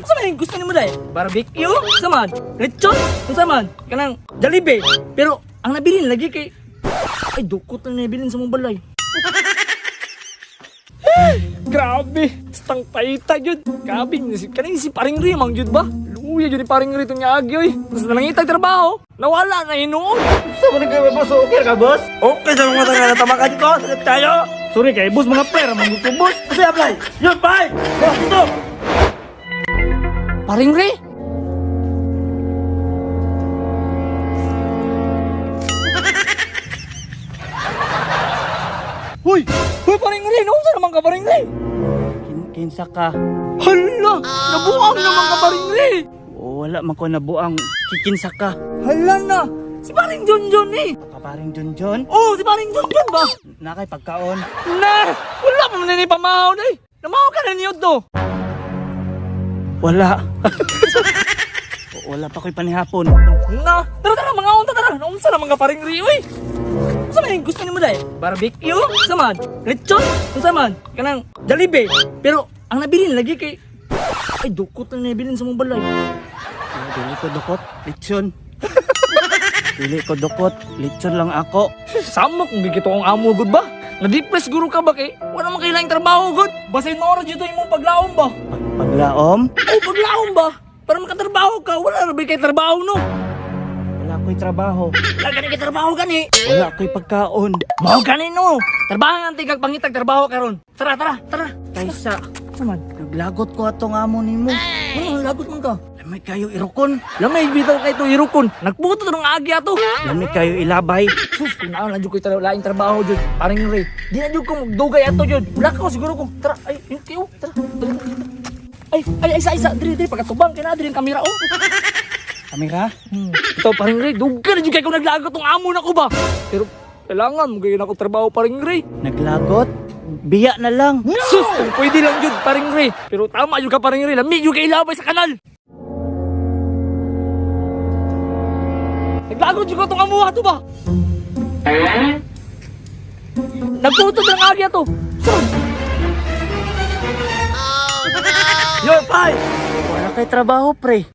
Unsa man yung gusto nimo dai? Barbecue? Unsa man? Lechon? Unsa man? Kanang Jollibee. Pero ang nabilin lagi kay ay dukot na nabilin sa mong balay. Grabe, stang paita gyud. Grabe, kaning si Paring Ri mang gyud ba? Luya gyud ni Paring Ri tong niagi oy. Tapos nangitag trabaho, nawala na hinuon. Sa mga nagkawa, boss, okay ka, boss? Okay sa mga taga natamakan ko, sakit tayo. Sorry kay boss, mga player man gyud ko, boss. Kasi apply. Yun, bye! Boss, dito! Paring Ri? Hoy! Hoy, Paring Ri! Naunsa naman ka, Paring Ri? Kinsa ka? Hala! Nabuang naman ka, Paring Ri! Wala man ko nabuang. Kikinsa ka. Hala na! Si Paring Junjun eh! Kaparing Junjun? Oh, si Paring Junjun ba? Nakay pagkaon. Na! Wala pa man ni pamahaw na eh! Namahaw ka na niyo to! Wala. Wala pa ko'y panihapon. Na! Tara tara, mga unta tara! Naunsa naman ka, Paring Ri, uy! Unsa man yung gusto nimo dai? Barbecue? Unsa man? Lechon? Unsa man? Kanang Jollibee. Pero ang nabilin lagi kay ay dukot na nabilin sa mong balay. Dili ko dukot, lechon. Dili ko dukot, lechon lang ako. Sama kung gigito ang amo gud ba? Na-depress guro ka ba kay? Wala man kailangang trabaho gud. Basin mo oras dito imong paglaom ba? Paglaom? Oh, paglaom ba? Para makatrabaho ka, wala ra ba kay trabaho no? Wala ko'y trabaho. Wala gani kay trabaho gani. Wala ko'y pagkaon. Mao gani no. Trabaho ang tigag pangitag trabaho karon. Tara tara tara. Kaysa, Saman. naglagot ko atong amo nimo. Ano lagot man ka? Lamay kayo irukon. Lamay bitaw kay to irukon. Nagputo to ng agi ato. Lamay kayo ilabay. Sus, kung naon na jud ko'y laing trabaho jud. Paring Ray. Di na jud ko magdugay ato jud. Wala ko siguro ko. Tara, ay, yun kayo. Tara. Tara, tara. Ay, ay, ay, isa, isa. Diri, diri, pagkatubang. Kaya na, diri ang kamera, oh. Kamera? Ito, Paring Ray. Dugay na jud kay ko naglagot tong amo na ko ba? Pero, kailangan mo gayon ako trabaho, Paring Ray. Naglagot? Biya na lang. Sus, kung pwede lang jud, Paring Ray. Pero tama jud ka, Paring Ray. Lami jud kay labay sa kanal. Naglagot jud ko tong amo ato ba? Nagputol ng agi ato. Saan? Yo, pai! Wala kay trabaho, pre.